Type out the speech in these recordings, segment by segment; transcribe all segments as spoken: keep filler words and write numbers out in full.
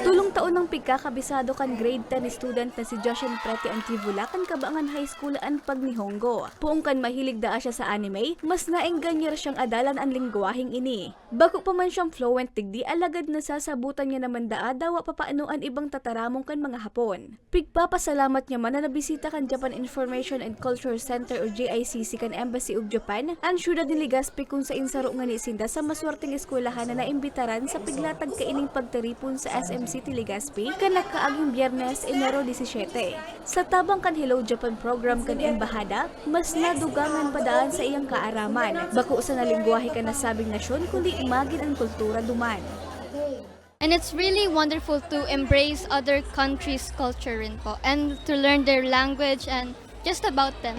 Tulong taon nang pigkakabisado kan grade ten student na si Joshen Prete Antivula kan Kabangan High School an pag-Nihongo. Poon kan mahilig daa siya sa anime, mas naengganyo siyang adalan an lengguwaheng ini. Bako pa man siyang fluent digdi, alagad nasasabotan niya naman daa dawa papano an ibang tataramon kan mga Hapon. Pigpapasalamat niya man na nabisita kan Japan Information and Culture Center o J I C C kan Embassy of Japan an siyudad ni Legazpi, kun sain saro ngani sinda sa maswerteng eskwelahan na naimbitaran sa piglatag kaining pagtiripon sa S M City Legazpi kan nakaaging Biyernes, Enero disisete. Sa tabang kan Hello Japan program kan Embahada, mas nadugangan pa daa an saiyang kaaraman, bako sana lengguwahe kan nasabing nasyon, kundi magin an kultura duman. And it's really wonderful to embrace other countries' culture rin po and to learn their language and just about them.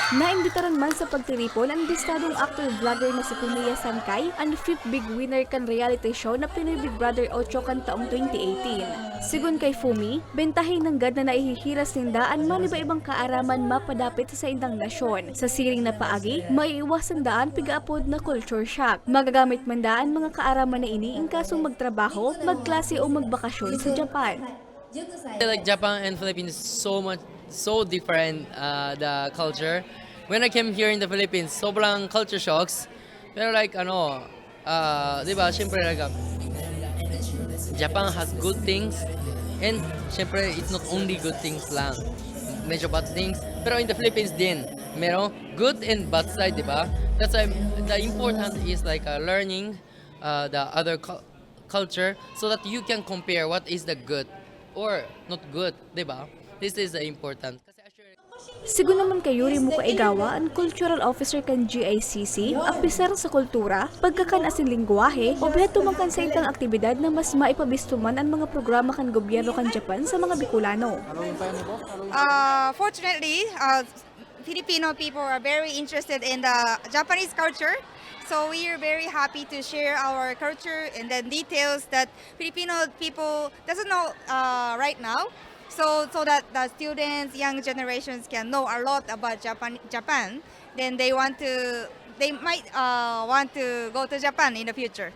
Naimbitaran man sa pagtiripon an bistadong actor-vlogger na si Fumiya Sankay, an fifth big winner kan reality show na Pinoy Big Brother Ocho kan taong twenty eighteen. Sigon kay Fumi, bentahe nanggad na nahihiras ninda an maniba-ibang kaaraman mapadapit sa saindang nasyon. Sa siring na paagi, maiiwasan daa an pigaapod na culture shock. Magagamit man daa an mga kaaraman na ini in kasong magtrabaho, magklase o magbakasyon sa Japan. I like Japan and Philippines so much, so different uh, the culture. When I came here in the Philippines, sobrang culture shocks. Pero like ano, uh, di ba, syempre like, uh, Japan has good things and syempre it's not only good things lang. Medyo bad things. Pero in the Philippines din, meron good and bad side, di ba? That's why the important is like uh, learning uh, the other cul- culture so that you can compare what is the good or not good, di ba? This is uh, important. Sigon naman kay Yuri Mukaigawa, an Cultural Officer kan G I C C, apisar sa kultura, pagkakan asin lengguwahe, obheto man kan saindang aktibidad na mas maipabisto man an mga programa kan gobyerno kan Japan sa mga Bicolano. Uh, fortunately, uh, Filipino people are very interested in the Japanese culture. So we are very happy to share our culture and then details that Filipino people doesn't know uh, right now. So so that the students, young generations can know a lot about Japan. Japan. Then they want to, they might uh, want to go to Japan in the future.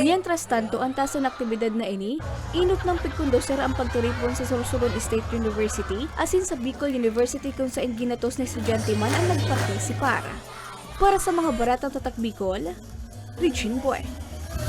Mientras tanto, an tasan na aktibidad na ini, inot nang pigkondusir an pagtiripon sa Sorsogon State University asin sa Bicol University, kun sain ginatos na estudyante man an nagpartisipar. Para sa mga baratang tatak Bicol, Regine Boy.